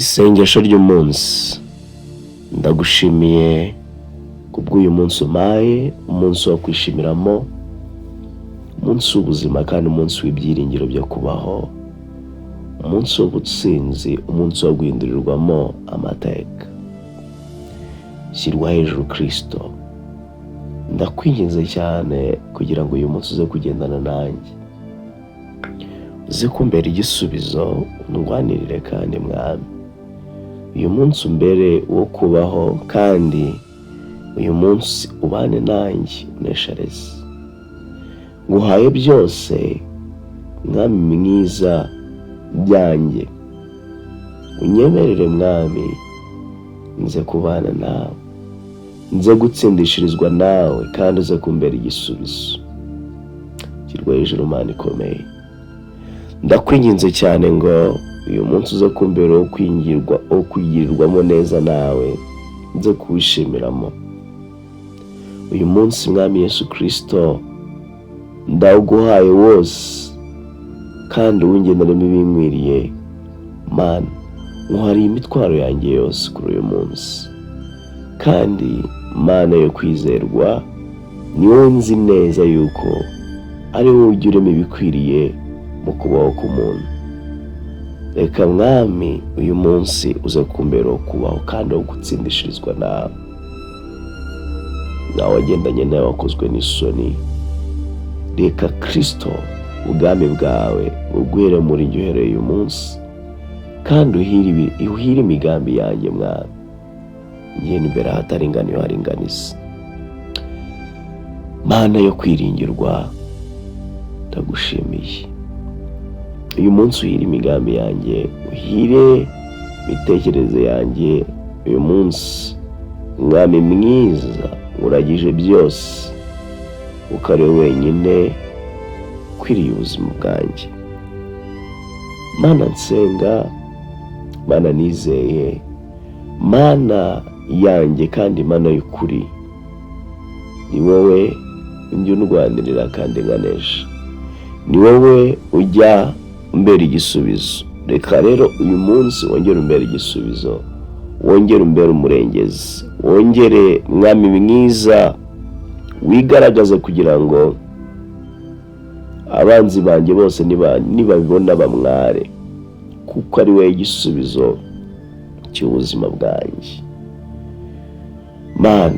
Isengesho ry'umunsi. Ndagushimiye kubw'uyu munsi umpaye, umunsi wo kwishimiramo, umunsi w'ubuzima kandi umunsi w'ibyiringiro byo kubaho, umunsi w'ubutsinzi, umunsi wo guhindurirwamo amateka. Shyirwa hejuru, Kirisito. Ndakwinginze cyane kugira ngo uyu munsi uze kugendana nanjye, uze kumbera igisubizo, undwanirire kandi, Mwami. Uyu munsi umbere wo kubaho, kandi uyu munsi ubane nanjye, uneshereze. Nguhaye byose, Mwami mwiza, byanjye. Unyemerere, Mwami, nze kubana nawe, nze gutsindishirizwa nawe, kandi uze kumbera igisubizo. Shyirwa hejuru, Mana ikomeye. Ndakwinginze cyane ngo uyu munsi uze kumbera wo kwingirwa, wo kugirirwamo neza nawe, nze kuwishimiramo. Uyu munsi, Mwami Yesu Kirisito, ndawuguhaye wose kandi uwungenderemo ibinkwiriye. Mana, nkuhariye imitwaro yanjye yose kuri uyu munsi, kandi Mana yo kwizerwa, ni wowe nzi neza yuko ari wowe ujya urema ibikwiriye mu kubaho k'umuntu. Reka, Mwami, uyu munsi uze kumbera wo kubaho kandi wo gutsindishirizwa nawe. Nawe wagendanye nawe wakozwe n'isoni. Reka, Kirisito, ubwami bwawe bugwire muri njye uhereye uyu munsi, kandi uhire imigambi yanjye, Mwami. Ngenda imbere ahataringaniye haringaniza. Mana yo kwiringirwa, ndagushimiye. Uyu munsi uhire imigambi yanjye, uhire imitekerereze yanjye. Uyu munsi, Mwami mwiza, uragije byose, kuko ari wowe wenyine ukwiriye ubuzima bwanjye. Mana nsenga, Mana nizeye, Mana yanjye kandi Mana y'ukuri, ni wowe ujya undwanirira kandi nkanesha, ni wowe ujya umbera igisubizo. Reka rero uyu munsi wongere umbera igisubizo, wongere umbere umurengezi, wongere, Mwami mwiza, wigaragaze kugira ngo abanzi banjye bose nibabibona bamware, kuko ari wowe igisubizo cy'ubuzima bwanjye. Mana,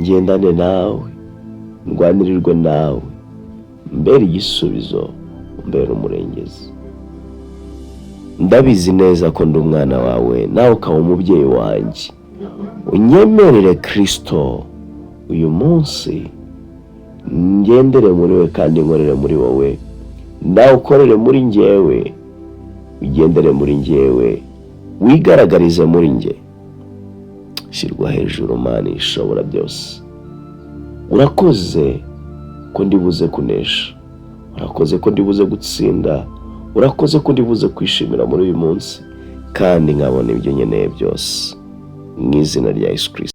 ngendane nawe, ndwanirirwe nawe, mbere igisubizo, umbere umurengezi. Ndabizi neza ko ndi umwana wawe, nawe ukaba umubyeyi wanjye. Unyemerere, Kirisito, uyu munsi ngendere muri we kandi nkorere muri wowe, nawe ukorere muri njyewe, ugendere muri njyewe, wigaragarize muri njye. Shyirwa hejuru, Mana ishobora byose. Urakoze ko ndibuze kunesha, urakoze ko ndibuze gutsinda, urakoze ko ndibuze kwishimira muri uyu munsi kandi nkabona ibyo nkeneye byose, mu izina rya Yesu Kirisito.